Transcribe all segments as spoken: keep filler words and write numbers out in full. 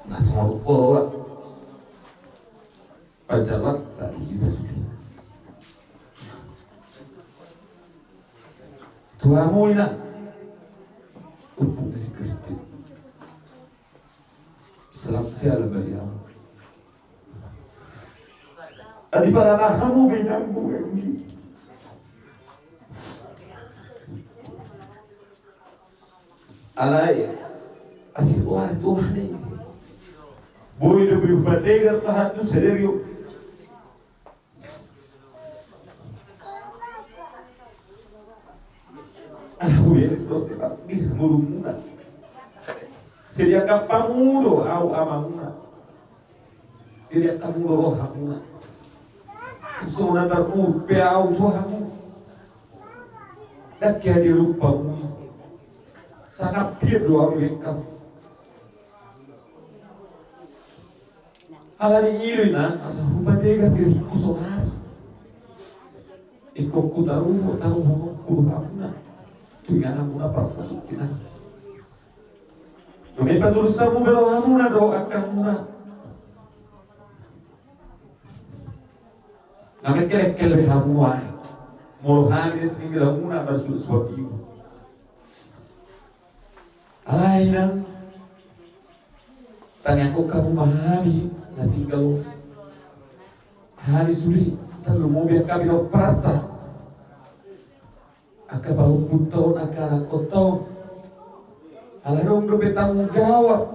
Na songon i do pajalan tadi kita sudah. Tu hamu ina, umpuk ni si Kristus. Salam jalan bagi hamu. Adi parana hamu benang bu. Alai asi wari Tuhan i. Boi do beli hupategar sahat tu sadari on. Ahu ya, roti bakti murumuna. Sediakan pamudo au amamuna. Sediakan pamudo rohamuna. Songon na tarurpe au tu hamu. Dang hea dia lupa mui. Sangat pian do au rekam. Alani i do ina asa hupategar diringku sonari. Ingkon hutaruhon, taruhononku do hamuna tu ingananmuna parsatongkinan. Dung i patulus hamu be rohamuna dohot angka muna. Na mengkelengkel be hamu ai. Molo hami na tinggal hamuna marsuaksuak i. Alai ina, tangiangkon hamu ma hami na tinggal on. Hami sude tarlumobi angka binoparta, angka pahompunta on, angka anakkonta on. Ala adong dope tanggung jawab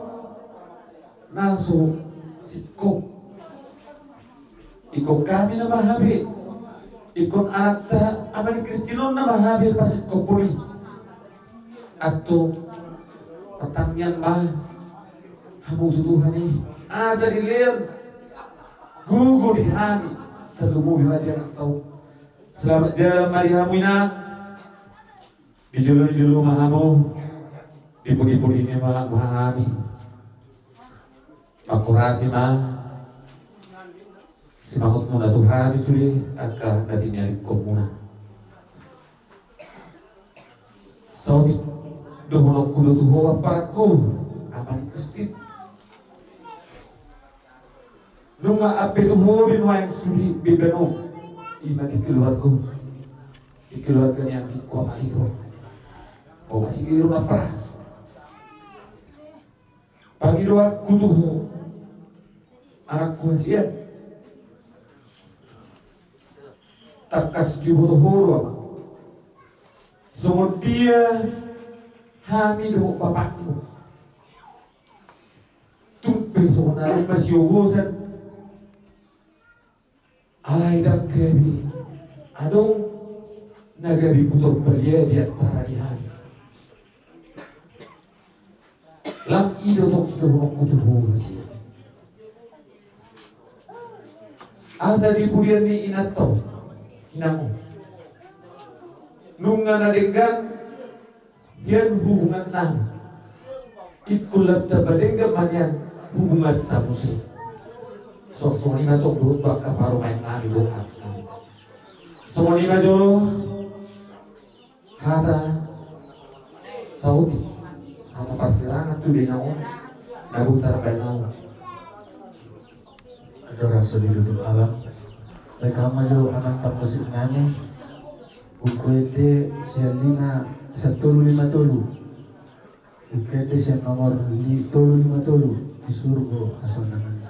na so singkop. Ingkon hami na maha be, ingkon anakta Ama ni Kristin on na maha be pasingkophon i. Antong, martangiang ma hamu tu Tuhan i asa dilehon gogo di hami, tarlumobi ma di anakta on. Selamat jalan ma di hamu ina. Di jolo ni jolo ma hamu, di pudi-pudi ni ma hamu hami. Mangkorasi ma simangot muna tu hami sude angka na tinaringkon muna. Saotik dohononku do tu ho, amparangku, Ama ni Kristin. Nunga ampe tu ho be nuaeng sude bebanon, ima di keluarga, di keluarga ni anggingku Ama Iro. Ho ma si Iro na parah. Pangidoanku tu ho, anakku hasian, tangkas diboto ho do Ama songon dia hami dohot bapakmu. Tung pe songon na adong masiogosan, alai ndang gabe adong na gabe putor balia di antara di hami. Lam i do tong sidohononku tu ho hasian. Asa di pudian ni inanta on, inang on, nunga na denggan nian hubungannami, ingkon lam tamba denggan ma nian hubunganta muse. Songon i ma tong dohot tu angka parumaennami dohot angka. Songon i ma jolo hata saotik, hata parsirangan tu inang on na boi tarbaen au. Adong rap so ditutup alam. Baen hamu ma jo amang pamusiknami. Buku ende sian lima, sian tolu lima tolu. Buku ende sian nomor li-, tolu lima tolu. Di surgo hasonangan i.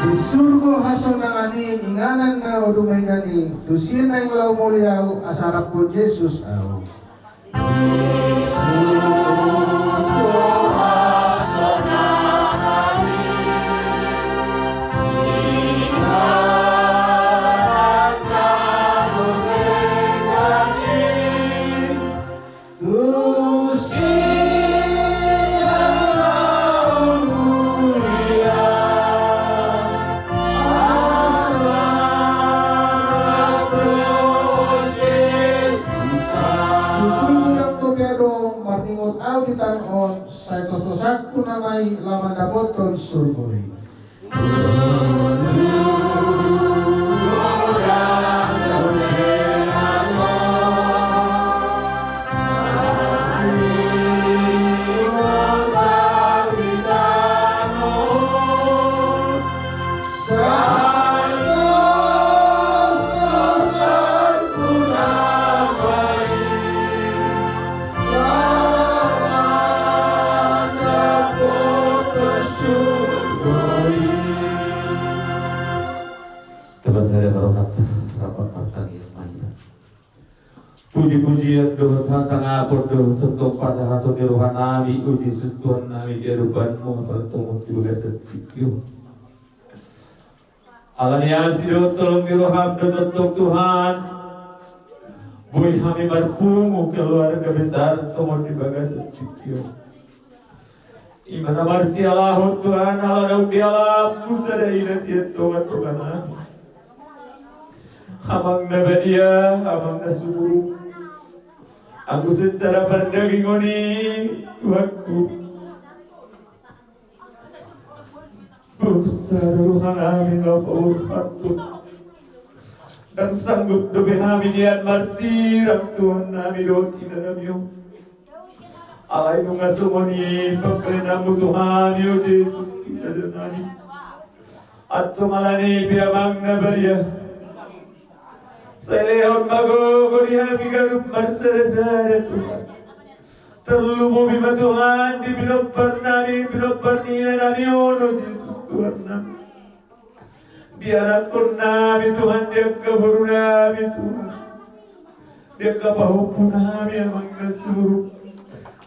Di surgo hasonangan i, inganan na dumenggan i, tusi naeng laho muli ahu, asa raphon Jesus ahu. Tutu, ndang dope adong marningot ahu di tano on, sai tostosanku nama i laho mandapothon surgo i. Rap martangiang ma hita. Puji-pujian dohot hasangapon do tongtong pasahaton ni rohanami, o Jesus Tuhannami, di adopanMu apala tongon di bagasan tingki on. Ala ni asi dohot holong ni rohaM do tongtong Tuhan, boi hami marpungu keluarga besar tongon di bagasan tingki on. I ma na marsialahon Tuhan, ala naung dialapMu sada ina sian tonga-tonganami. Amang na badia, Amang na sumurung. Anggo secara pardagingon i, Tuhanku, dosa do rohanami na paborhathon. Ndang sanggup dope hami nian marsilang Tuhannami dohot inanami on. Alai nunga songon i pangkelenanMu tu hami, o Jesus, Rajanami. Antong ala ni i pe, Amang na badia, sai lehon ma gogo di hami ganup marsada-sada, Tuhan. Tarlumobi ma, Tuhan, di pinomparnami, pinompar ni inanami on, o Jesus, Tuhannami. Di anakkonnami, Tuhan, di angka borunami, Tuhan. Di angka pahompunami, Amang na sumurung.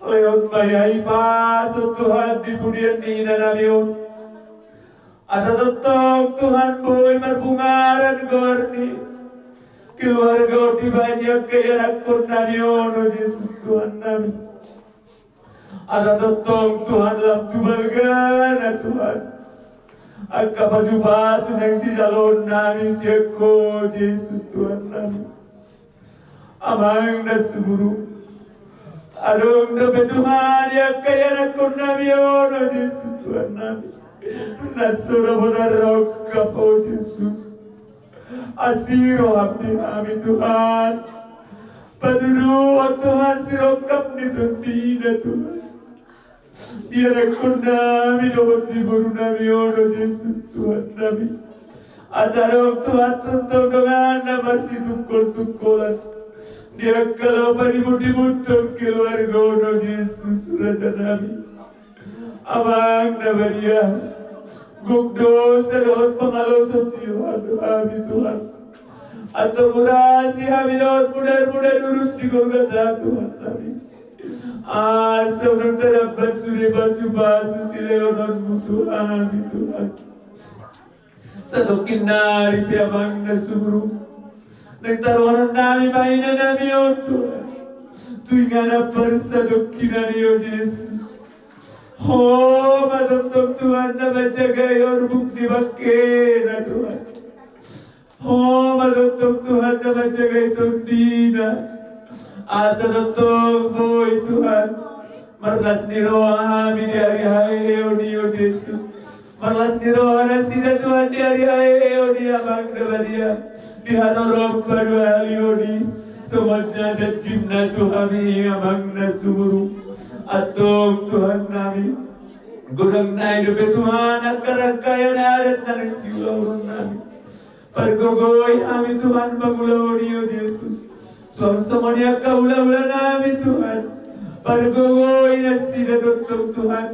Lehon ma i hahipason, Tuhan, di pudian ni inanami on. Asa tongtong, Tuhan, boi marbungaran goar ni keluarga on dibahen angka ianakkonnami on, o Jesus, Tuhannami. Asa tongtong, Tuhan, lam tu balgana, Tuhan, angka pasu-pasu naeng sijaloonnami sian Ho, Jesus, Tuhannami. Amang na sumurung. Adong dope, Tuhan, di angka ianakkonnami on, o Jesus, Tuhannami, na so dapotan rongkap, o Jesus. Asi rohaM di hami, Tuhan. Patuduhon, Tuhan, sirongkap ni tondina, Tuhan, di anakkonnami dohot di borunami on, o Jesus, Tuhannami. Asa adong, Tuhan, tongtong dongan na marsitungkol-tungkolan di angka laho panimbun-nimbunhon keluarga on, o Jesus, Rajanami. Amang na badia, gok dosa dohot pangalaosion ni rohaM do hami, Tuhan. Antong urasi hami dohot mudar-mudar durus di Golgota, Tuhannami. Asa unang tadapot sude pasu-pasu silehononMu tu hami, Tuhan. Satongkin nari pe, Amang na sumurung, naeng taruhononnami ma inanami on, Tuhan, tu inganan parsatongkinan i, o Jesus. Ho ma tongtong, Tuhan, na manjagai orbuk ni bangkena, Tuhan. Ho ma tongtong, Tuhan, na manjagai tondina. Asa tongtong boi, Tuhan, marlas ni roha hami di ari haheheon i, o Jesus. Marlas ni roha nasida, Tuhan, di ari haheheon i, Amang na badia, di haroro paduahalihon i, songon na janjiMna tu hami, Amang na sumurung. Antong, Tuhannami, godang nai dope, Tuhan, angka rangkaian adat na naeng siulahononnami. Pargogoi hami, Tuhan, mangulahon i, o Jesus. Songon i angka hula-hulanami, Tuhan. Pargogoi nasida tongtong, Tuhan,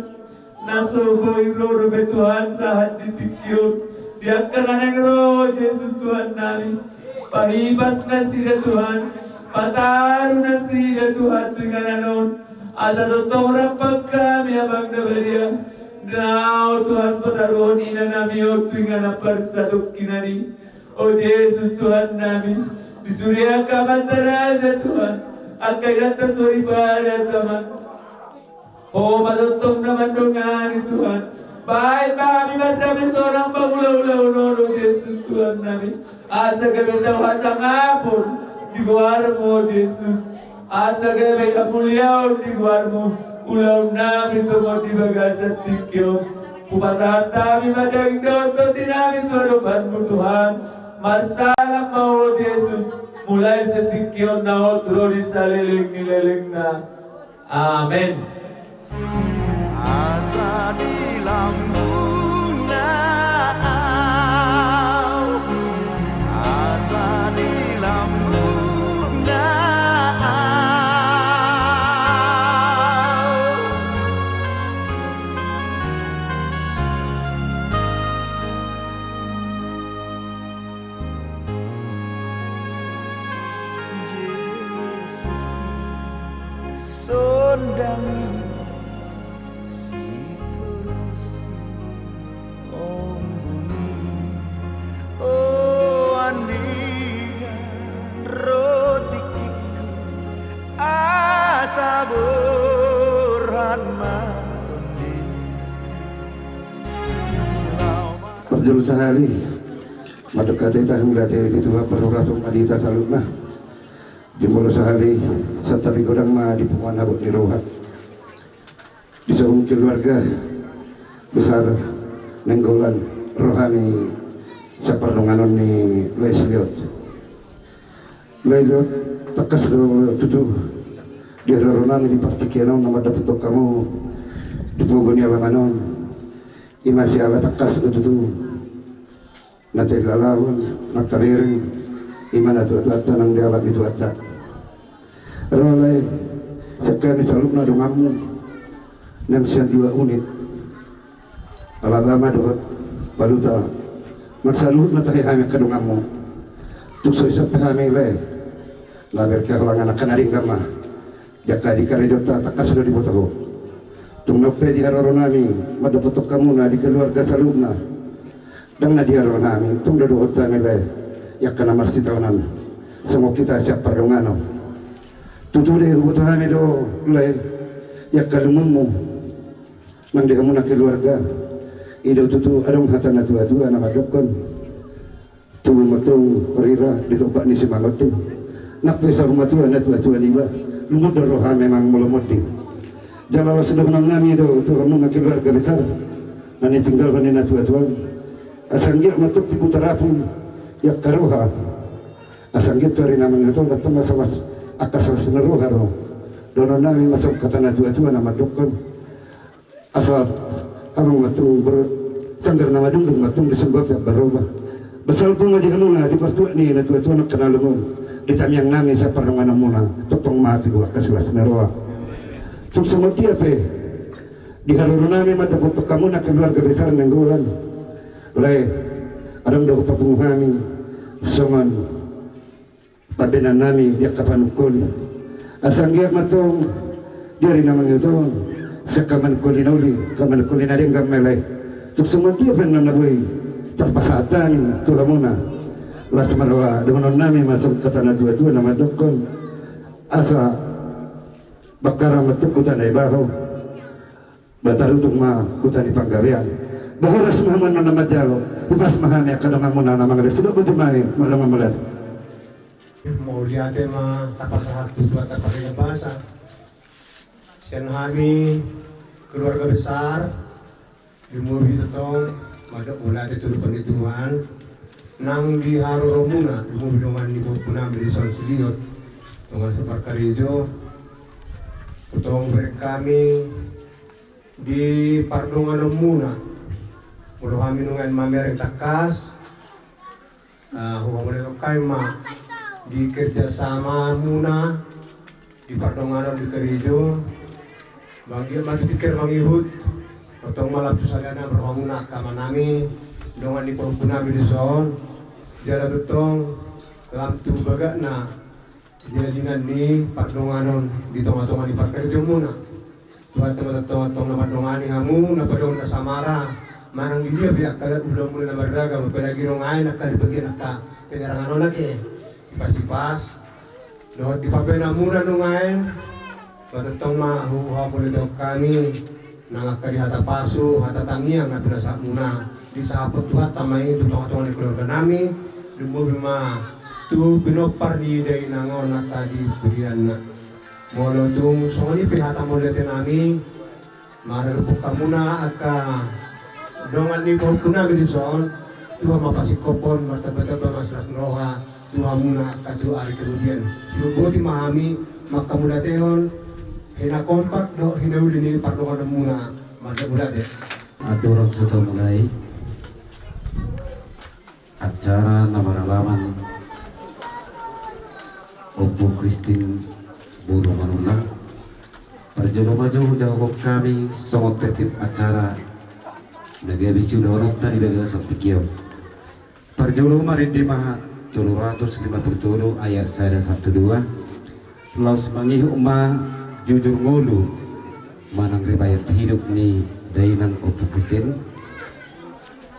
na so boi ro dope, Tuhan, sahat di tingki on, di angka na naeng ro, o Jesus, Tuhannami. Pahipas nasida, Tuhan. Pataru nasida, Tuhan, tu inganan on. Asa tongtong rap hami, Amang na badia, na, o Tuhan, pataruhon inanami on tu inganan parsatongkinan i. O Jesus, Tuhannami, di sude angka amanta raja, Tuhan, angka inanta soripada, Tuhan. Ho ma tongtong na mandongani, Tuhan. Bahen ma hami mardame sonang mangula ulaon on, o Jesus, Tuhannami. Asa gabe tau hasangapon di goarMu, o Jesus. Asa gabe hamuliaon di goarMu ulaonnami tongon di bagasan tingki on. Hupasahat hami ma daging dohot tondinami tu adopanMu, Tuhan. Marsangap ma Ho, Jesus, mulai sian tingki on nang ro di saleleng ni lelengna. Amen. Asa di lambungna au, asa di lambungna au. Sitorus ombun i, o andigan ro tingkingku, asa borhat ma tondingku. Parjolo sahali mandok hata hita, mauliate di Tuhan, parhorasan ma di hita saluhutna. Jumolo sahali, santabi godang ma di punguan habot ni roha. Di saluhut keluarga besar Nainggolan, roha ni sapardonganon ni Lae Siliot. Lae Siliot, tangkas do tutu di haroro nami di partingkian on na mandapothon hamu di pogu ni alaman on. I ma siala tangkas do tutu na tailalaon, na tabereng, i ma natuatuanta nang di alap ni Tuhanta. Ro Lae, sian hami saluhutna donganmu, nang sian dua unit Alabama dohot Paluta, nang saluhutna tahe hami angka donganmu. Tung so isap pe hami Lae, na berkehalangan angka na denggan ma. Di angka di karejonta tangkas do diboto ho. Tung nang pe di haroro nami mandapothon hamuna di keluarga saluhutna. Ndang na di haroro nami, tung do dohot hami Lae, i angka na marsitaonan songon hita sian pardonganon. Tutu do huboto hami do Lae, i angka lungunmu nang di hamuna keluarga. I do tutu adong hata natuatua na mandokkon: Tubu ma antong parira di tombak ni simamonding. Nang pe saur matua natuatua niba, lungun do roha memang molo monding. Jala las dohonon nami do tu hamuna keluarga besar na nitinggalhon ni natuatua on. Asa anggiat ma antong tibu tarapu i angka roha. Asa anggiat tu ari na mangihut on antong asa las, angka las ni roha ro. Dohonon nami ma songon hata natuatua na mandokkon: Asa adong ma antong ber-, sanggar na madungdung ma antong disungkun pe ambaroba. Basalpu ma di hamuna di partuat ni natuatua angka na lungun, di tangiang nami sian pardonganonmuna, tongtong ma tibu angka las ni roha. Tung songon dia pe di haroro nami mandapothon hamuna keluarga besar Nainggolan, Lae, adong do hupapungu hami songon pambahenan nami di angka panungkoli. Asa anggiat ma antong di ari na mangihut on, sian angka manungkoli na uli, angka manungkoli na denggan ma i Lae. Tung songon dia pe na boi tarpasahat hami tu hamuna, las ma roha, dohonon nami ma songon hata natuatua na mandokkon: Asa bangkara ma antong huta na iba ho, ba tarutung ma huta ni panggabean. Ba horas ma hamu annon na manjalo. Hipas ma hami angka donganmuna na mangalehon. Sidok boti ma hami mardongan mauliate. Mauliate ma tapasahat tu Tuhanta Pardenggan Basa. Sian hami keluarga besar, lumobi tongtong mandok mauliate tu adopan ni Tuhan. Nang di haroromuna, lumobi dongan ni pahompunami dison Siliot, dongan saparkarejo, tongtong bereng hami di pardonganonmuna. Molo hami nuaeng mamereng tangkas, ah, huhamuliatehon hami ma di kerjasamamuna di pardonganon di karejo. Anggiat ma tu tingki na mangihut, tongtong ma lam tu sagangan rohamuna angka amanami, dongan ni pahompunami dison. Jala tongtong lam tu bagakna jinajinan ni pardonganon di tongatonga ni parkarejoonmuna. Tuhanta ma tongtong na mandongani hamu, na padohon na samara, manang di dia pe angka ulaonmuna na marragam, apalagi nuaeng angka di bagian angka penyerangan on ate. Dipasipas dohot di pambahenanmuna nuaeng, ba tongtong ma huhamuliatehon hami, nang angka di hata pasu, hata tangiang na pinasahatmuna, disahapon Tuhanta ma i tu tongatonga ni keluarganami, lumobi ma tu pinompar ni dainang on angka di purianna. Molo tung songon i pe hata mauliatenami, marhite hamuna angka dongan ni pahompunami dison, Tuhan ma pasingkophon, martambatamba ma silas ni roha tu hamuna angka tu ari kemudian. Sidok boti ma hami manghamauliatehon, hena kompak dohot hena uli ni pardonganonmuna. Marhite mauliate. Andorang so tamulai acara na maralaman Ompu Christine boru Manullang, parjolo ma jo hujahahon hami songon tertib acara na gabe siulahononta di bagasan tingki on. Parjolo marende ma tolu ratus lima pulu tolu ayat sada sahat tu dua. Laos mangihut ma jujur ngolu Manang riwayat hidup ni dainang Ompu Kristin.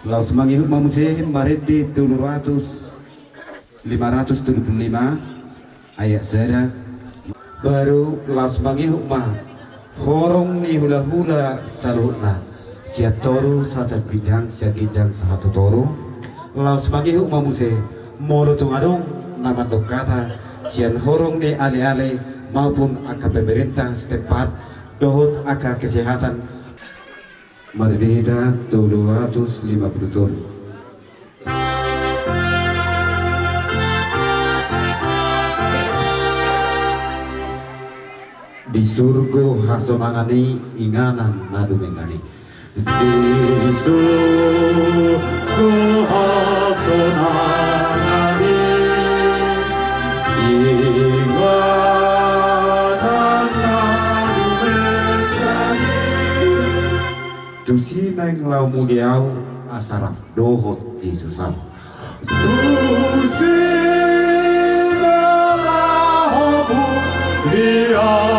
Laos mangihut ma muse marende tolu ratus, lima ratus tolu puluh lima, ayat sada. Baru laos mangihut ma horong ni hulahula saluhutna, sian toru sahat tu ginjang, sian ginjang sahat tu toru. Laos mangihut ma muse molo tung adong na mandok hata sian horong ni aleale maupun angka pemerintah setempat dohot angka kesehatan. Marende hita tolu ratus lima puluh tolu. Di surgo hasonangan i, inganan na dumenggan i. Di surgo hasonangan i, inganan na dumenggan i. Tusi naeng laho muli au asa rap dohot Jesus au. Tusi naeng laho muli au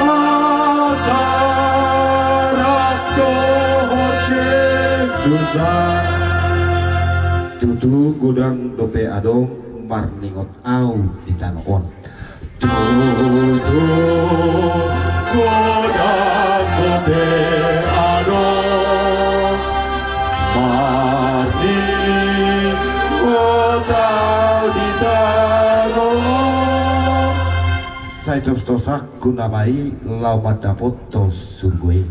asa rap dohot Jesus au. Tutu godang dope adong marningot au di tano on. Tutu godang dope adong marningot au di tano on. Sai tostos angku nama i laho mandapothon surgo i.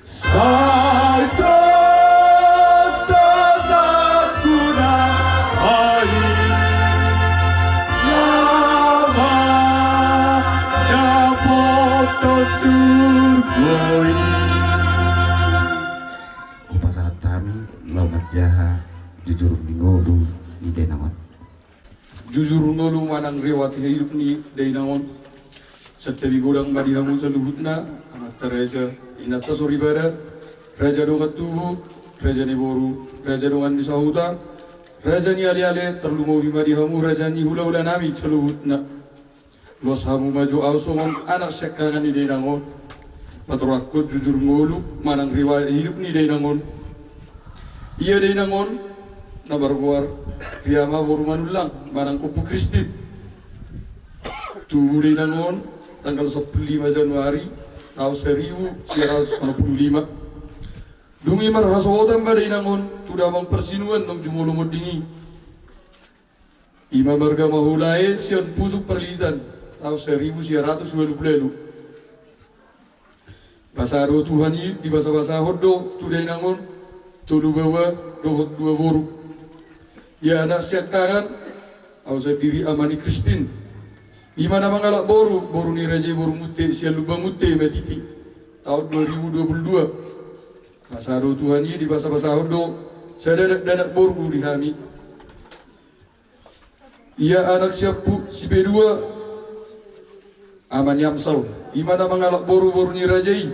Sai tostos angku nama i laho mandapothon surgo i. Hupasahat hami laho manjaha jujur ni ngolu ni dainang on. Jujur ngolu manang riwayat hidup ni dainang on. Santabi godang ma di hamu saluhutna, amanta raja, inanta soripada, raja dongan tubu, raja ni boru, raja dongan ni sahuta, raja ni aleale, tarlumobi ma di hamu raja ni hulahula nami saluhutna. Luas hamu ma jo au songon anak siangkangan ni dainang on. Patorangkon jujur ngolu manang riwayat hidup ni dainang on. Ia dainang on na margoar Riama boru Manullang manang Ompu Kristin. Tubu dainang on tanggal sampulu lima Januari taon saribu sia ratus onom pulu lima. Dung i marhasohotan ma dainang on tu damang parsinuan naung jumolo monding i. I ma marga Mahulae sian Pusuk Parlitan taon saribu sia ratus ualu pulu ualu. Pasada Tuhan i dibasabasahon do tu dainang on tolu baoa dohot dua boru. Ia anak siangkangan, au sandiri ama ni Kristin. I ma na mangalap boru, boru ni raja i boru Munte sian Lumba Munte Matiti taon dua ribu dua puluh dua. Pasada Tuhan i dibasabasahon do sada dakdanak boru di hami. Ia anak siampu si P dua, ama ni Amsal. I ma na mangalap boru, boru ni raja i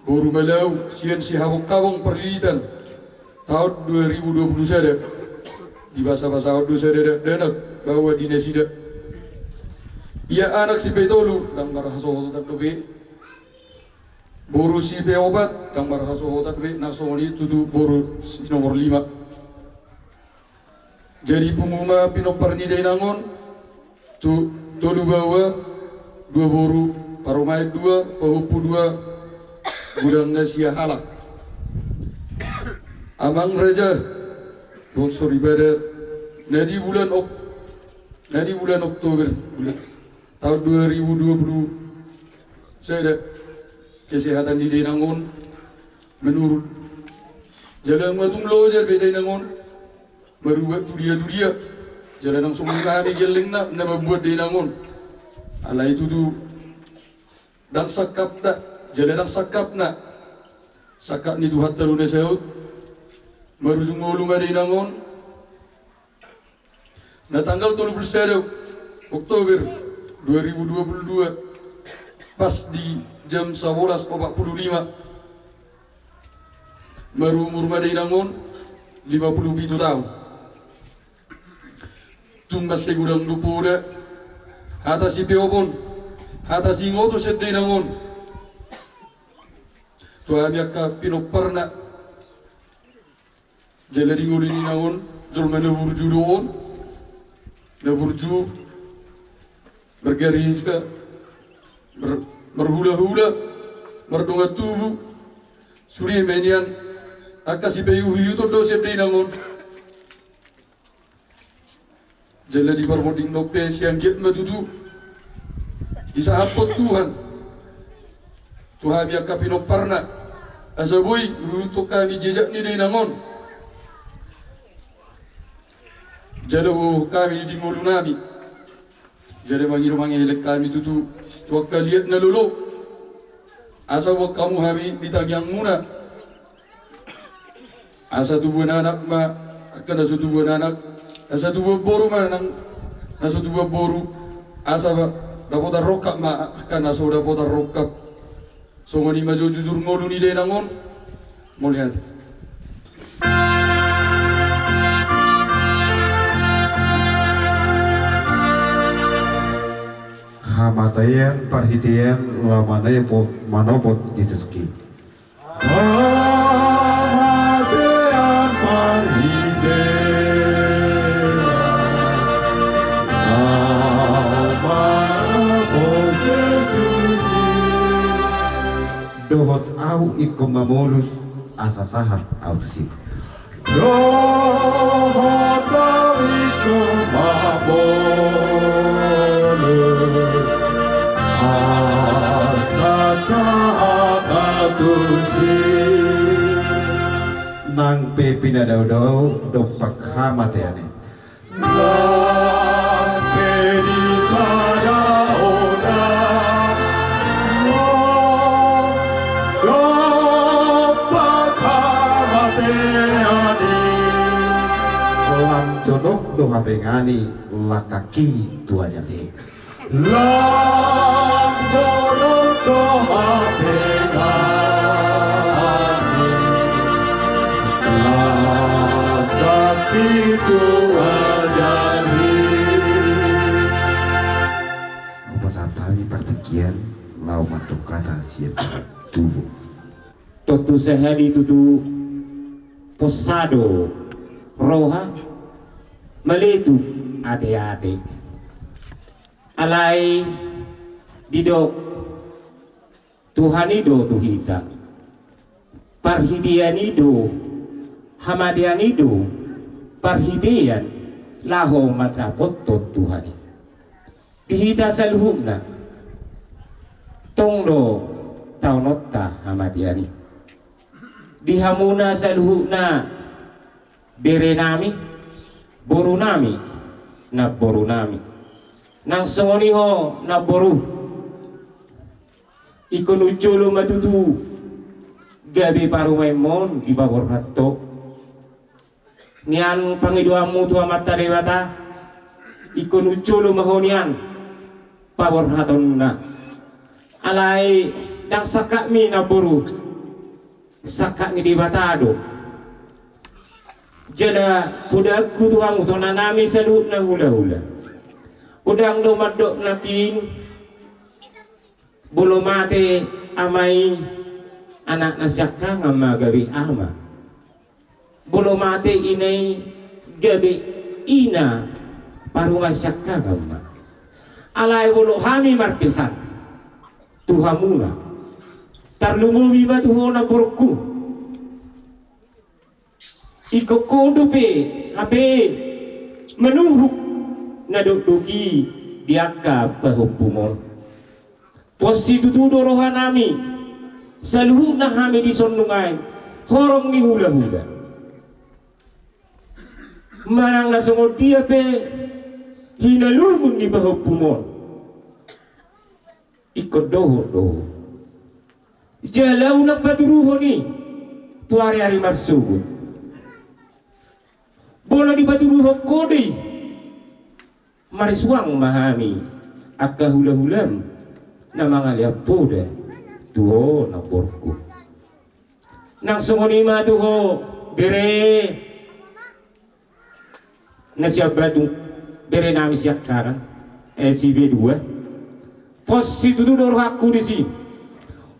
boru Malau sian Sihabonghabong Parlitan taon dua ribu dua puluh sada. Dibasabasahon do sada dakdanak baoa di nasida. Ia anak si P tolu ndang marhasohotan dope. Boru si P opat ndang marhasohotan dope, na songon i tutu boru si nomor lima. Jadi pungu ma pinompar ni dainang on tu tolu baoa, dua boru, parumaen dua, pahompu dua, godangna sia halak. Amang raja dohot soripada, na di bulan Ok-, na di bulan Oktober, bulan taon dua ribu dua puluh sada, kesehatan ni dainang on menurun. Jala nunga tung loja be dainang on marubat tu dia tu dia. Jala ndang songon i hami gellengna na mambuat dainang on. Alai tutu ndang sangkapna, jala ndang sangkapna, sangkap ni Tuhanta do na saut. Marujung ngolu ma dainang on. Na tanggal tolu puluh sada Oktober dua ribu dua puluh dua, pas di jam sabolas opat puluh lima, marumur ma dainang on lima puluh pitu taon. Tung mansai godang do poda hata sipeopon, hata siingoton sian dainang on. tu hami angka pinomparna. Jala di ngolu ni inang on, jolma na burju do on, na burju, margarijka, mar-, marhulahula, mardongan tubu, sude ma nian, angka sipaihut-ihuton do sian da inang on. Jala di parmonding on pe sian dia ma tutu disahaphon Tuhan tu hami angka pinomparna, asa boi huihuthon hami jejak ni da inang on. Jala huboan hami di ngolu nami. Jala mangido mangelek hami tutu tu angka liat na lolo, asa huboan hamu hami di tangiangmuna. Asa tubuan anak ma angka na so tubuan anak, asa tubuan boru ma nang na so tubuan boru, asa dapotan rongkap ma angka na so dapotan rongkap. Songon i ma jo jujur ngolu ni da inang on. Mauliate. Hamatean parhitean laho manopot, manopot di tingki. Hamatean parhitean laho manopot di tingki. Dohot ahu ingkon mamolus asa sahat ahu tusi. Dohot ahu ingkon mamolus asa sahat ahu tusi. Nang pe pinadao-dao dompak hamatean i. Nang pe disadao-dao dompak hamatean i. Lam jonok do hape ngani langkangki tu ajal i. Lam jonok do hape ngani langkangki tu ajal i. Hupasahat hami partingkian laho mandok hata sian tubu. Tontu sahali tutu posa do roha, maletuk ate-ate. Alai didok Tuhan i do tu hita. Parhitean i do, hamatean i do, parhitean laho mandapothon Tuhan i. Di hita saluhutna, tong do taononta hamatean i. Di hamuna saluhutna, bere nami, boru nami, namboru nami. Nang songon i ho namboru. Ingkon jolo ma tutu gabe parumaenmon dipaborhat ho. Nian pangidoanmu tu Amanta Debata, ingkon jolo ma ho nian paborhatonna. Alai ndang sangkapmi namboru, sangkap ni Debata do. Jala podaanku tu hamu tona nami saluhutna hulahula. Godang do mandok nangkin, molo mate ama i, anakna siangkangan ma gabe ama. Molo mate ina i, gabe ina parumaen siangkangan ma. Alai molo hami marpesan tu hamuna, tarlumobi ma tu ho namborungku. Ingkon ho dope hape manuhuk na dokdok i di angka pahompumon. Pos situtu do rohanami, saluhutna hami di son nunga i, horong ni hulahula. Manang na songon dia pe hinalungun ni pahompumon, ingkon dohot do ho. Jala unang patuduhon i tu ariari marsogot. Molo dipatuduhon ho do i, marisuang ma hami angka hulahulam na mangalean poda tu ho namborungku. Nang songon i ma tu ho bere na sian Bandung, berenami siangkangan, eh, si B dua. Pos situtu do rohangku disi.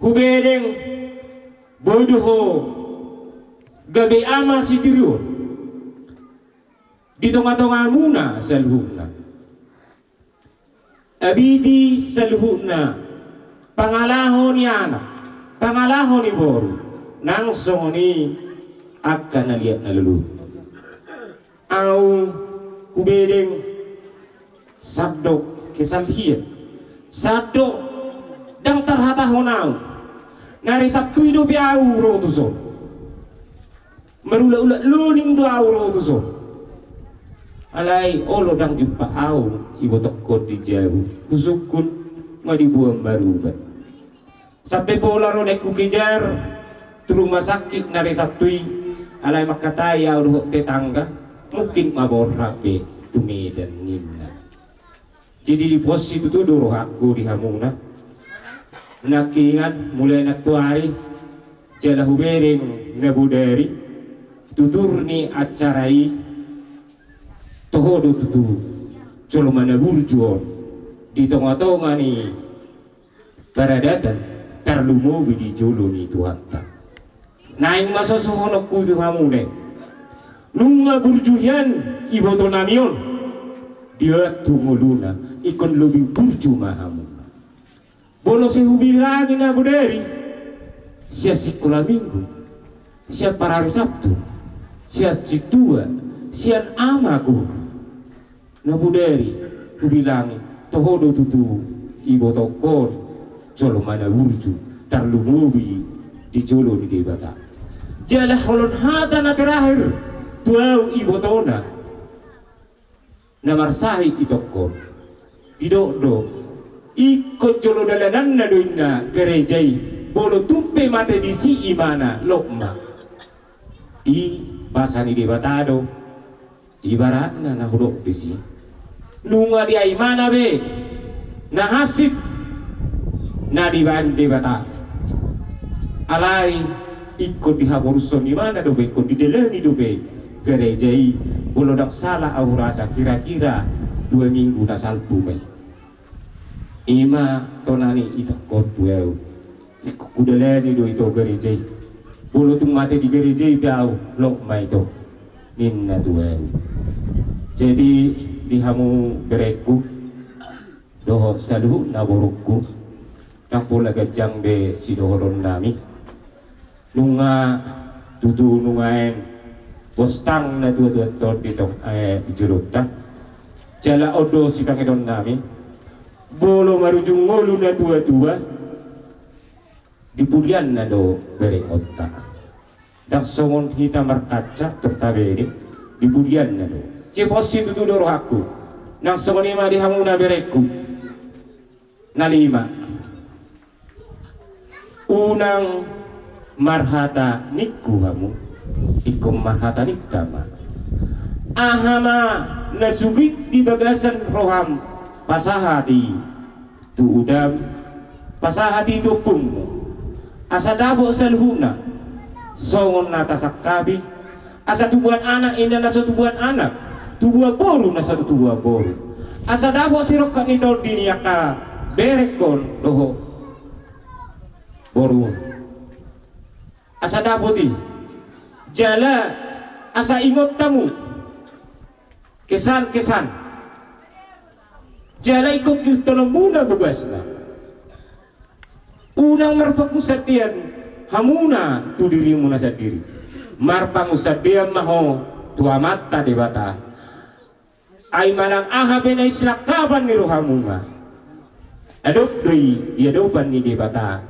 Hubedeng Boi do ho gabe ama sitiruon di tongatongamuna saluhutna. Abiti saluhutna pangalaho ni anak, pangalaho ni boru, nang songon i angka na liat na lolo. Au hubedeng sandok kesal hian, sandok ndang tarhatahon au. Na ari Sabtu i dope au ro tuson. Marulak-ulak loning do au ro tuson. Alai olo ndang jumpa au ibotongkon di jabu, husungkun ma diboan marubat. Sampe pola ro naeng hukejar tu rumah sakit na ari Sabtu i, alai mangkatai au dohot tetangga, mungkin ma borhat be tu Medan ninna. Jadi di pos situtu do rohangku di hamuna. Nangkingan mulai nantuari jala hubereng na bodari tutur ni acara i, toho do tutu jolma na burju on di tongatonga ni paradatan, tarlumobi di jolo ni Tuhanta. Naeng ma sosohononku tu hamuna i. Nunga burju hian ibotonami on, di ahu tu ngoluna, ingkon lobi burju ma hamuna. Molo sai hubilangi na bodari, sian sikola minggu, sian parari Sabtu, sian sintua, sian ama guru. Na bodari hubilangi, toho do tutu ibotongkon jolma na burju, tarlumobi di jolo ni Debata. Jala holong hata na terakhir tu au ibotona na marsahit itongkon. Didok do, ingkon jolo dalananna do inna gareja i, molo tung pe mate disi imana, lot ma. I basa ni Debata do. Ibaratna na hudok disi, nunga diaimana be na hansit na dibaen Debata. Alai ingkon dihaporushon imana dope, ingkon didalani dope gareja i, molo ndang sala au rasa kira-kira dua minggu na salpu ma i. Ima tona ni itongkon tu au. Ingkon hudalani do ito gareja i. Molo tung mate di gareja i pe au, lot ma ito, ninna tu au. Jadi di hamu berengku dohot saluhutna borungku, ndang pola ganjang be sidohononnami. Nunga tutu nunga naeng bostang na tuatuanta on di tong-, eh, di jolonta. Jala on do sipangidoonnami, molo marujung ngolu na tuatua, di pudianna do berengonta. Ndang songon hita markaca, tortabene, di pudianna do. Jadi pos situtu do rohangku. Nang songon i ma di hamuna berengku. Na lima. Unang marhata ningku hamu, ingkon marhata ninta ma. Aha ma na sugit di bagasan roham, pasahat i tu udam, pasahat i tu ompungmu. Asa dapot saluhutna songon na tasangkapi. Asa tubuan anak inda na so tubuan anak, tubuan boru na so tubuan boru. Asa dapot sirongkap ni tondi ni angka berengkon dohot boru. Asa dapot i. Jala asa ingot hamu kesan-kesan. Jala ingkon giot tolongmuna bogasna. Unang marpangunsandean hamuna tu dirimuna sandiri. Marpangunsandean ma ho tu Amanta Debata. Ai manang aha pe na sinangkapan ni rohamuna, adop do i di adopan ni Debata.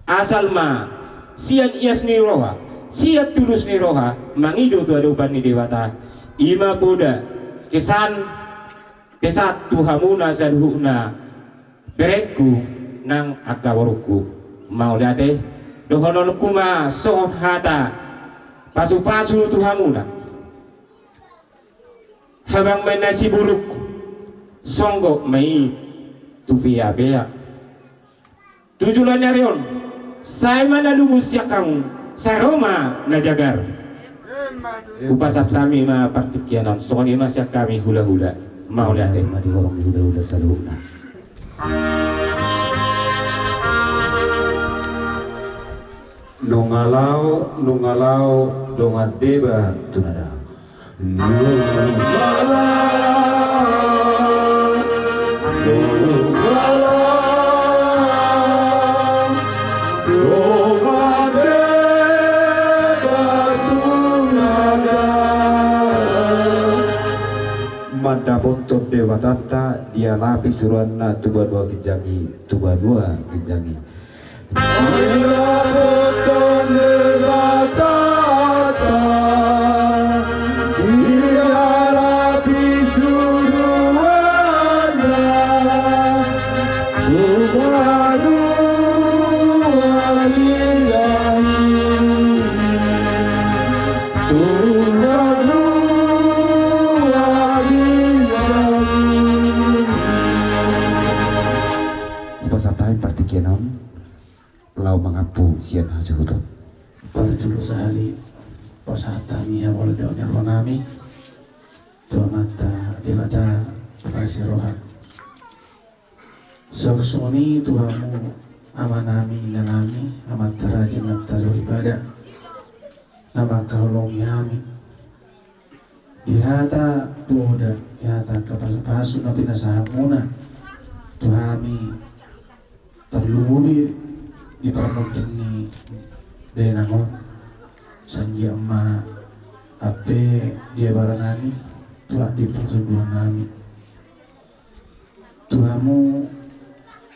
Asal ma sian ias ni roha, sian tulus ni roha, mangido tu adopan ni Debata. Ima poda kesan pesan tu hamuna saluhutna berengku nang angka borungku. Mauliate. Dohononku ma songon hata pasupasu tu hamuna. Habang ma inna siburuk, songgop ma i tu peapea. Tu joloan ni ari on, sai ma na lumus sian hamu, sai ro ma na jagar. Hupasahat hami ma partingkian on, songon i ma sian hami hulahula. Mauliate. Ima di horong ni hulahula saluhutna. Nunga laho, nunga laho dongan deba tu na dao. Nunga laho, nunga laho dongan deba tu na dao. Mandapothon Debatanta, dialapi suruanna tu banua ginjang i, tu banua ginjang i. Mandapothon Debatanta, dialapi suruanna tu banua ginjang i, tu banua ginjang i. Hupasahat hami partingkian on laho mangampu sian hasuhuton. Parjolo sahali pasahat hami hamauliateon ni rohanami tu Amanta Debata Pangasi Roha. Songon i tu hamu amanami, inanami, amanta raja, inanta soripada, na mangkaholongi hami di hata poda, di hata angka pasupasu na pinasahatmuna tu hami, tarlumobi di parmonding ni dainang on, sanggiat ma ampe di abaranami, tu adat di parsauliannami. Tu hamu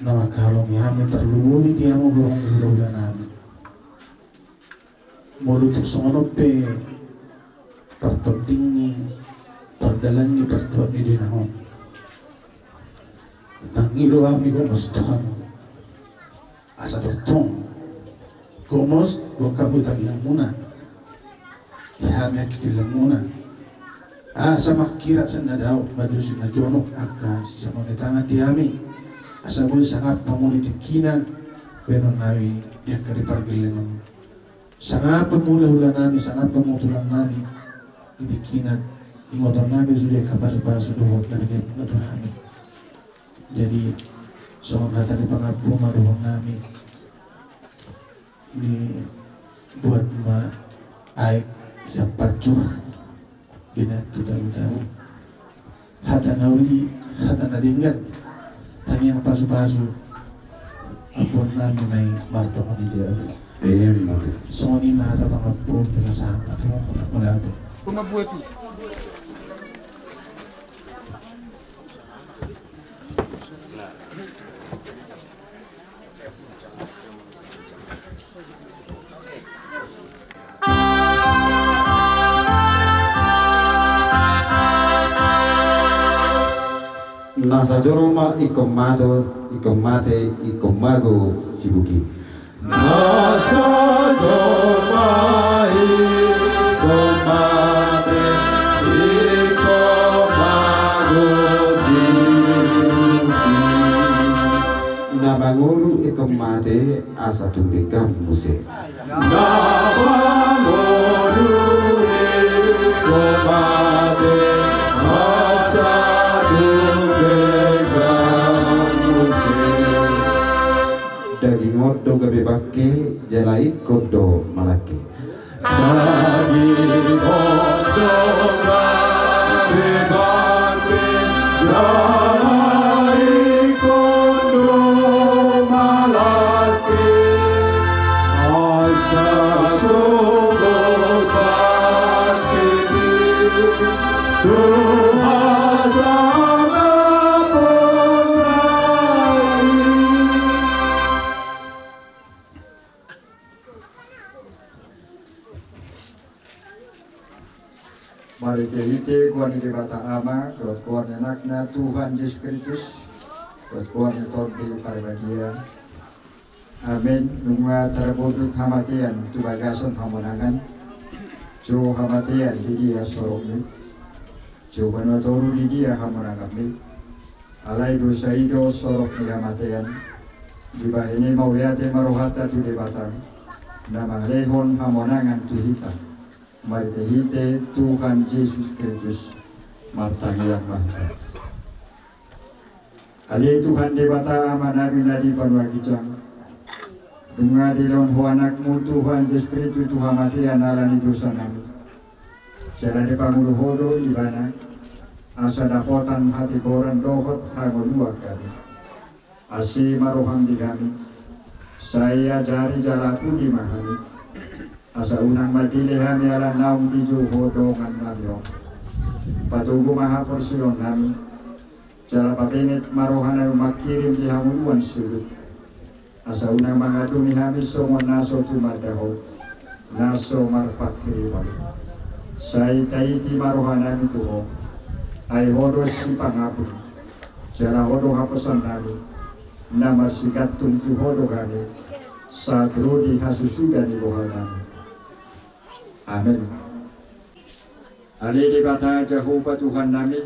na mangkaholongi hami, tarlumobi di hamu borngin ni hulahulanami. Molo tung songon on pe partonding ni, pardalan ni, partuat ni dainang on, mangido hami gomos tu hamu. Asa tongtong gomos do hamu tangiangmuna di hami angka gellengmuna. Asa mangkirap sian na dao, manjou sian na jonok angka sisamotan ni tangan di hami. Asa boi sangap hamu di tingkina bahenonnami di angka di pargellengon. Sangap hamu hulahulanami, sangap hamu tulangnami di tingkina, ingotonnami sude angka pasupasu dohot na binahenmuna tu hami. Jadi songon hata ni pangampu ma dohononnami, dibuat ma aek sian pansur, binahen tu talu-talu. Hata na uli, hata na denggan, tangiang pasupasu, ampuonnami ma i martonga ni jabu. Emma tutu. Songon i ma hata pangampu, pinasahat ma tu hamu, mauliate. Na sajolma ingkon mago, ingkon mate, ingkon mago sibuki. Na sajolma ingkon mate, ingkon mago sibuki. Na mangolu ingkon mate, asa tung denggan muse. Na mangolu ingkon mate, asa tung denggan muse. Daging on do gabe bangke, jala ingkon do malangke. Daging on do gabe bangke, jala ingkon do malangke. Asa sogot bangke i tu hasangapon nami. Marhite-hite goar ni Debata Ama, dohot goar ni Anakna Tuhan Jesus Kristus, dohot goar ni Tondi Parbadia. Amen. Nunga tarbondut hamatean tu bagasan hamonangan. Jou hamatean di dia sorokmi? Jou banua toru di dia hamonanganmi? Alai dosa i do sorok ni hamatean. Dibahen i mauliate ma rohanta tu Debata, na mangalehon hamonangan tu hita. Marhite-hite Tuhan Jesus Kristus, martangiang ma hita. Ale Tuhan Debata Amanami na di banua ginjang, Nunga dilehon Ho Anakmu Tuhan Jesus Kristus tu hamatean ala ni dosanami. Jala dipangolu Ho do Ibana, asa dapotan hatigoran dohot hangoluan hami. Asi ma roham di hami, sai ajari jala pudi ma hami, asa unang mapilih hami ala naung dijou Ho dongannami on. Patogu ma haporseaonnami, jala pabenget ma rohanami manghirim di hangoluan suhut, asa unang mangadungi hami songon na so tumanda Ho, na so marpanghirimon. Sai taiti ma rohanami tu Ho, ai Ho do sipangapul, jala Ho do haposanami, na marsigantung tu Ho do hami, sahat ro di hasusuda ni rohanami. Amen. Ale Debata Jahowa Tuhannami,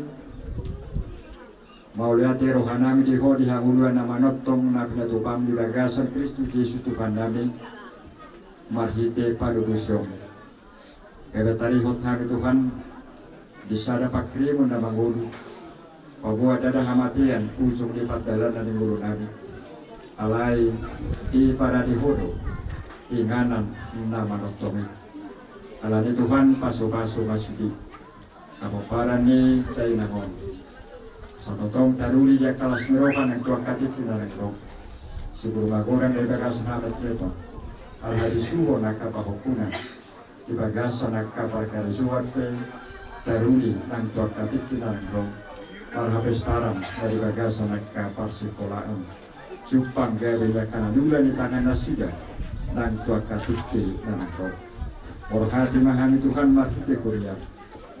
mauliate rohanami di Ho di hangoluan na manongtong na pinatupam di bagasan Kristus Jesus Tuhannami, marhite panobusion. Gabe tarihot hami Tuhan, di sada panghirimon na mangolu, paboa ndada hamatean ujung ni pardalanan ni ngolunami. Alai diparade Ho do inganan na manongtong i. Alani Tuhan, pasupasu ma sude hapomparan ni dainang on. Asa tongtong taruli di angka las ni roha nang tu angka tingki na naeng ro. Sibur magodang di bagasan hametmeton, marhabisuhon angka pahompunan, di bagasan angka parkarejoan pe taruli nang tu angka tingki na naeng ro, marhapestaran na di bagasan angka parsingkolaan. Jumpang gabe angka na niula ni tangan nasida nang tu angka tingki na naeng ro. Borhati ma hami Tuhan marhite huriam,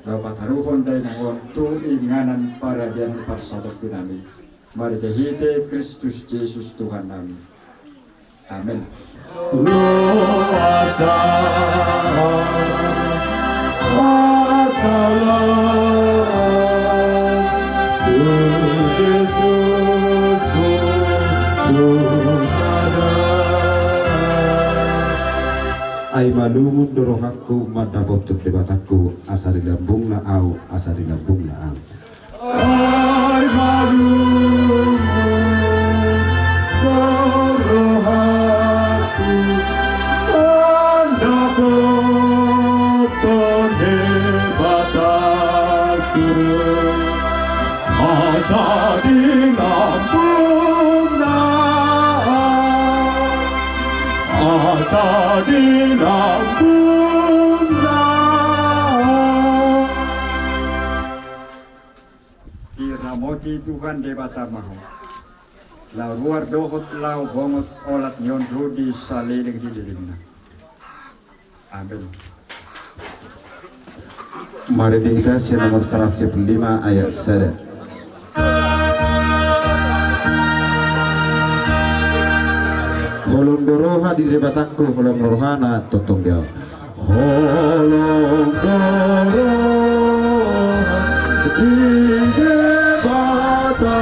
laho pataruhon dainang on tu inganan paradian parsatongkinami, marhitehite Kristus Jesus Tuhannami. Amen. Loas, asa, asa, Jesus, Tuhan. Ai malungun do rohangku mandapothon Debatangku, asa dilambungna ahu, asa dilambungna ahu. Ai malungun do rohangku mandapothon Debatangku, asa dilambungna, asa dilambungna. Diramoti Tuhan Debata ma ho, laho ruar dohot laho bongot olat ni on ro di saleleng ni lelengna. Amen. Marende hita sian nomor saratus sia pulu lima ayat sada. Holong do roha di Debatangku, holong rohana tongtong di ahu. Holong do roha di Debatangku,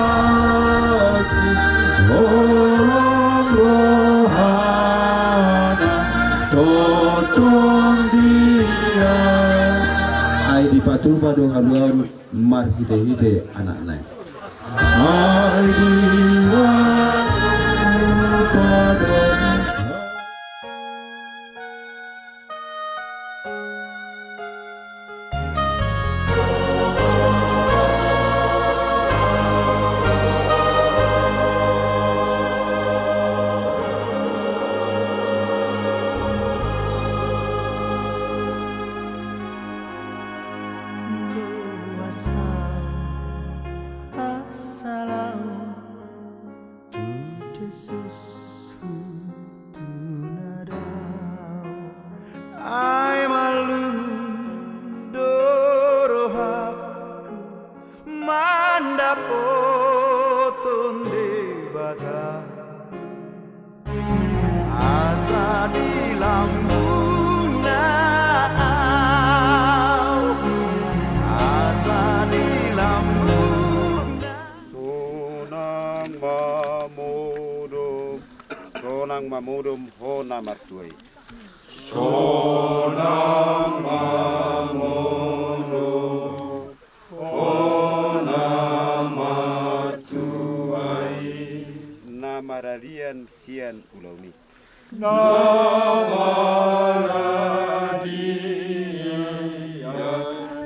holong rohana tongtong di ahu. Ai dipatupa do haluaon marhitehite Anakna i. Ai dipatupa do. Loas, asa, laho tu Jesus, tu na dao. Ai malungun do rohangku mandapothon Debata, asa dilambungna ahu, asa dilambungna. Sonang ma modom, sonang ma modom ho na martua i. Sonang ma modom ho na martua i. Na maralian sian ulaon i. Na maradian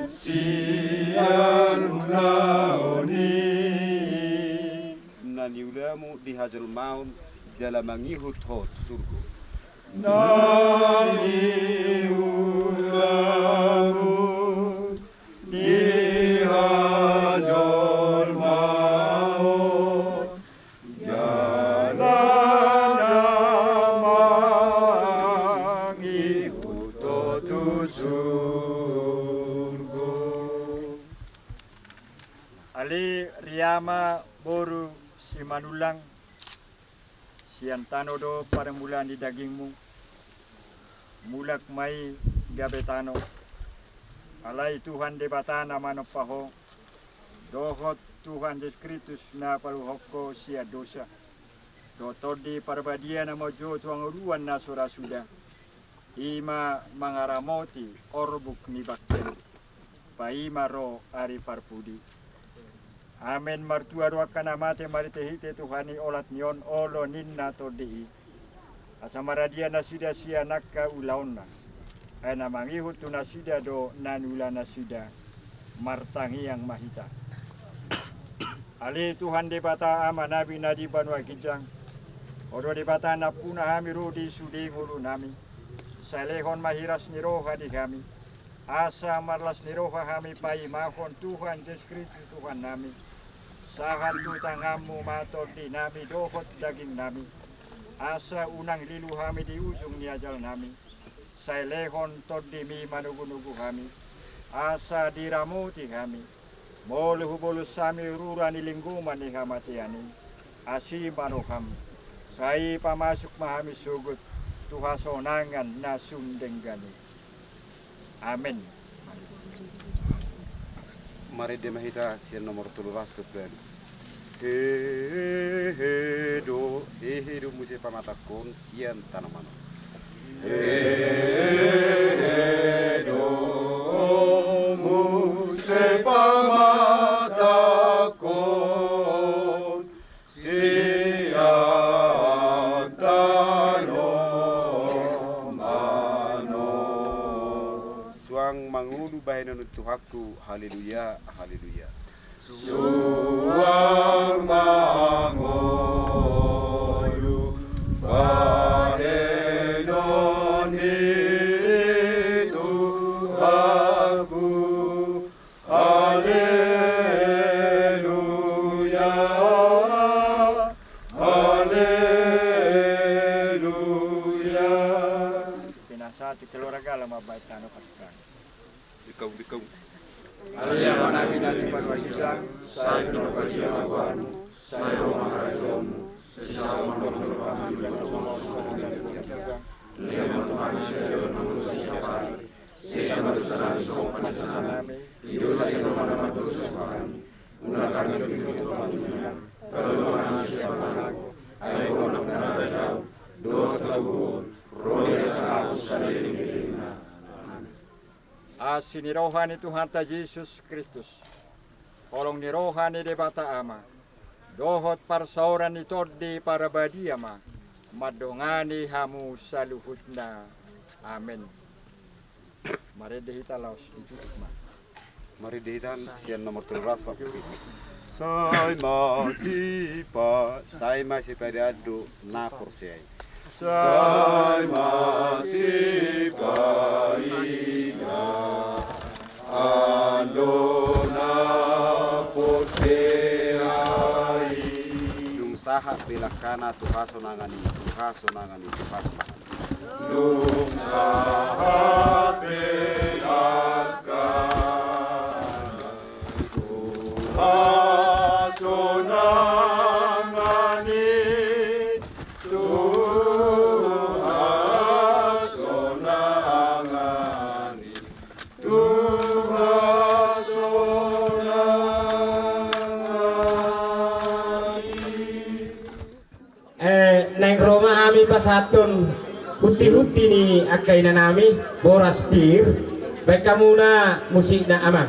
sian ulaon i. Na niulamu di hajolmaon jala mangihut ho tu surgo. Na niulamu di hajolmaon jala na mangihut ho tu surgo. Ale Riama boru Simanullang, sian tano do parmulaan ni dagingmu, mulak ma i gabe tano. Alai Tuhan Debata na manompa ho, dohot Tuhan Jesus Kristus na paluahon ho sian dosa, dohot Tondi Parbadia na manjou tu hangoluan na so ra suda, i ma mangaramoti orbuk ni bangkemu, paima ro ari parpudi. Amen. Martua do angka na mate marhitehite Tuhan i olat ni on olo ninna Tondi i, asa maradian nasida sian angka ulaonna. Ai na mangihut tu nasida do na niula nasida. Martangiang ma hita. Ale Tuhan Debata Amanami na di banua ginjang, Ho do Debata nampuna hami ro di sude ngolunami. Sai lehon ma hiras ni roha di hami, asa marlas ni roha hami paimahon Tuhan Jesus Kristus Tuhannami, sahat tu tanganmu ma tondinami dohot dagingnami, asa unang lilu hami di ujung ni ajalnami. Sai lehon tondimi manogunogu hami, asa diramoti hami, molo hubolus hami rura ni linggoman ni hamatean i. Asi ma roham, sai pamasuk ma hami sogot tu hasonangan na sun denggan i. Amen. Marende ma hita sian nomor tolu ras tu balu. Hehe do, hehe do muse pamatangkon sian tanoman on. Hehe do muse pamatangkon sian tanoman on. Suang mangolu bahenon ni Tuhanku, haleluya, haleluya. Suang mangolu bahenon ni Tuhanku, haleluya, haleluya. Pinasahat tu keluarga lama baik tano pasukan. Dikau, dikau. Ale Amanami na di banua ginjang, sai pinarbadia ma goarmu, sai ro ma harajaonmu, sai saut ma lomo ni roham di banua ginjang. Lehon ma tu hami sadari on hangoluan siapari. Sesa ma dosanami songon panesanami di dosa ni roha na mandosa tu hami. Unang hami togihon tu pangunjunan, palua ma hami sian pangago, ai Ho do nampuna harajaon dohot hagogoon, ro di hasangapon saleleng ni lelengna. Amen. Asi ni roha ni Tuhanta Jesus Kristus, holong ni roha ni Debata Ama, dohot parsaoran ni Tondi Parbadia ma mandongani hamu saluhutna. Amen. Marende hita laos ditutup ma. Marende hita sian nomor tolu ras, Pak. Sai ma sipa, sai ma sipaidaan do na porsea i. Sai ma sipaidaan do na porsea i. Dung sahat pe langkana tu hasonangan i, tu hasonangan i, tu hasonangan i. Dung sahat pe langkana tu hasonangan i, tu hasonangan i, tu hasonangan i. Eh, naeng ro ma hami pasahathon hunti-hunti ni angka inanami, boras pir, baen hamuna musikna, Amang.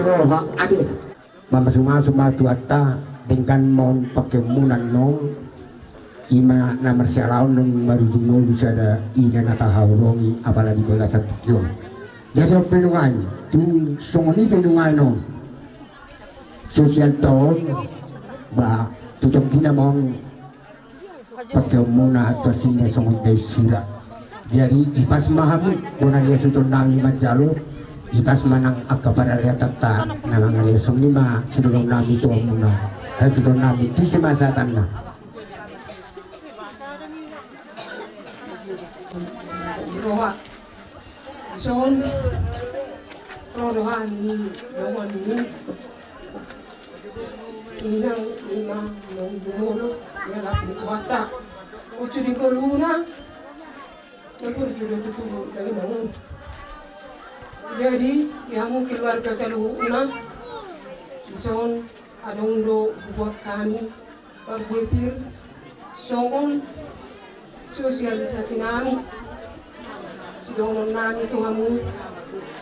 Roha ate. Mamasumasu ma Tuhanta, denggan ma on pangkeonmuna annon, i ma na marsialaon nang marujung ngolu sada ina na tahaholongi apala di bagasan tingki on. Jadi on pe nuaeng, tung songon i pe nuaeng on sosial ta on, ba tu tonggina ma on pangkeonmuna tu asingna songon dai sira. Jadi ipas ma hamu, bona ni hasuhuton nami manjalo, ipas ma nang angka paradaton ta na mangalean. Songon i ma sidohonon nami tu hamuna, hasuhuton nami tu si masa tanna. Roha. Dison ro do hami dongan ni inang, ima naung jumolo di halak ni Tuhanta. Ucu di ngoluna na burju do tutu dainang. Jadi di hamu keluarga saluhutna, dison adong do hubuat hami parbue pir songon sosialisasi nami. Sidohonon nami tu hamu,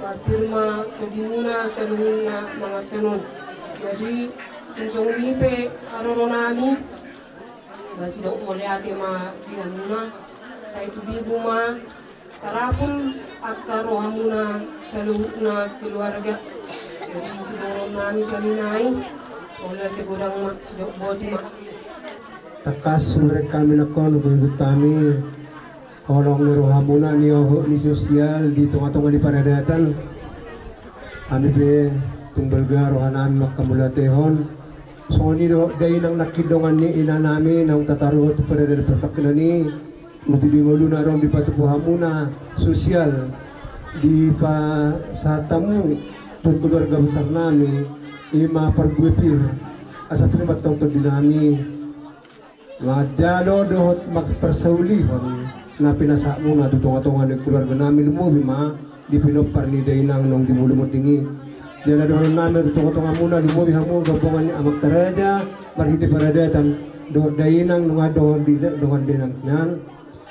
ba pir ma tondimuna saluhutna manganhon on. Jadi tung songon i pe haroro nami, ba sidok mauliate ma di hamuna, sai tubibu ma tarapul angka rohamuna saluhutna keluarga. Jadi sidohonon nami sahali nai, mauliate godang ma, sidok boti ma. Tangkas hubereng hami nangkin, hupaihutihut hami holong ni rohamuna, ni ohot ni sosial di tongatonga ni paradaton. Hami pe tung balga roha nami manghamauliatehon. Songon i do dainang nangkin dongan ni inang nami naung tataruhon tu paradaton partongkinan i. Uti di ngoluna adong dipatupa hamuna sosial, dipasahat hamu tu keluarga besar nami, ima parbue pir, asa pir ma tong tondi nami manjalo dohot mamparsaulihon na pinasahatmuna tu tongatonga ni keluarga nami, lumobi ma di pinompar ni dainang naung di ngolu monding i. Jala dohonon nami tu tongatongamuna, lumobi hamu gabungan ni amanta raja marhite paradaton dohot dainang nunga dohot di dongan dainang nian.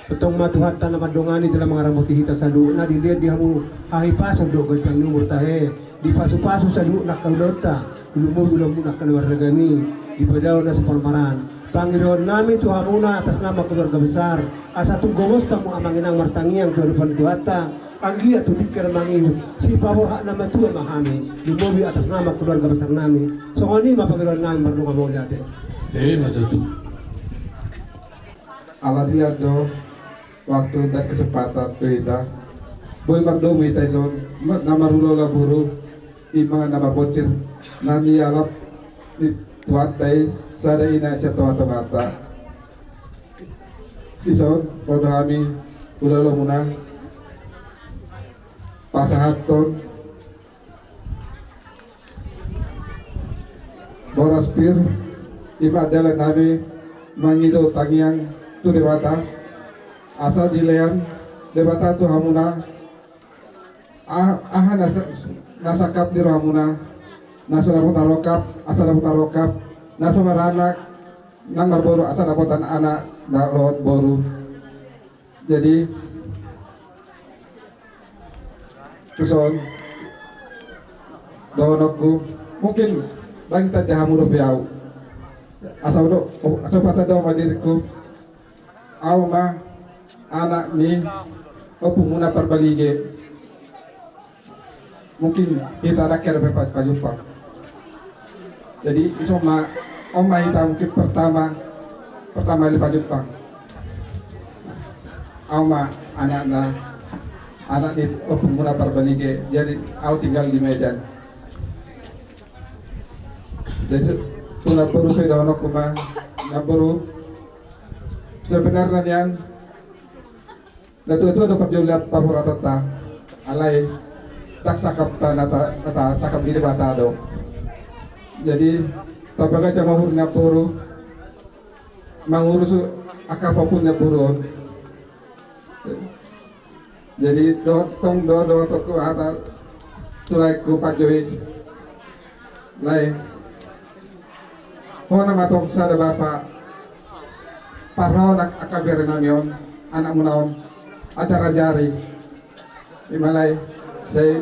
Tongtong ma Tuhanta na mandongani jala mangaramoti hita saluhutna, dilehon di hamu hahipason dohot ganjang ni umur tahe, dipasupasu saluhutna angka ulaonta, lumobi ulaonmuna angka na marragam i, dipadalan na saparmaraan. Pangidoan nami tu hamuna atas nama keluarga besar, asa tung gomos hamu amang inang martangiang tu adopan ni Tuhanta, anggiat tu tingki na mangihut sipaborhat na matua ma hami, lumobi atas nama keluarga besar nami. Songon i ma pangidoan nami, mardongan mauliate. Emma tutu. Ala dilean do waktu dan kesempatan tu hita, boi mardomu hita dison, ma-, na marulaola boru, ima na marbonsir, na nialap ni Tuhanta i sada ina sian tongatonganta. Dison ro do hami ulaolamuna pasahathon boras pir, ima dalan nami mangido tangiang tu Debata, asa dilean Debata tu hamuna a-, aha na sa-, na sangkap ni rohamuna, na so dapot tarongkap asa dapot tarongkap, na so maranak nang marboru asa dapotan anak dohot boru. Jadi tuson dohononku, mungkin ndang tanda hamu dope au. Asa udo, asa patanda ma diringku. Au ma anak ni ompumuna Parbalige. Mungkin hita ndang kena dope pa-, pajumpang. Jadi dison ma, on ma hita mungkin pertama, pertama kali pajumpang. Au ma anakna, anak ni ompumuna Parbalige. Jadi au tinggal di Medan. Jadi tu namboru pe dohononku ma, namboru, sebenarna nian natuatua do parjolo paborhatonta, alai ndang sangkapta na ta-, na tasangkap ni Debata do. Jadi tapagaja ma umur ni namboru mangurus angka apapun ni namboru on. Jadi dohot tong do, dohot tong hata tu laengku Pak Jois. Lae, hona ma tong sada bapa parhon angka bere nami on, anakmuna on, acara jari. Ima lae, sai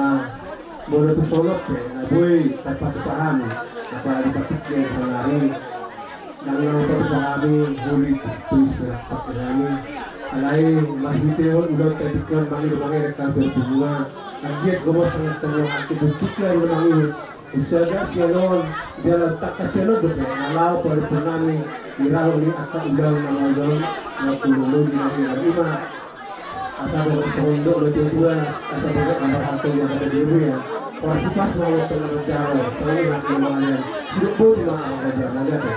na molo tu solot pe na boi tarpatupa hami, apalagi patik yang sanari. Nang na patupahami holi tuis berangkat hami. Alai marhite on ulaon tatikon mangido mangerek kau berpunua. Anggiat gomos tangan tengah angki berpikir ulaon mangido. Usaha sianon, jalan takkas sianon dope. Alau pada punami, irau ni angka ulaon na maulon, na tululun na ringan ima. Asa bogor songon dok na tuatua, asa bogor na marhato di angka diri ya. Horas i pas ma waktu na manjalo, songon i hak na mangalian. Sidok boti ma angka raja na gabe.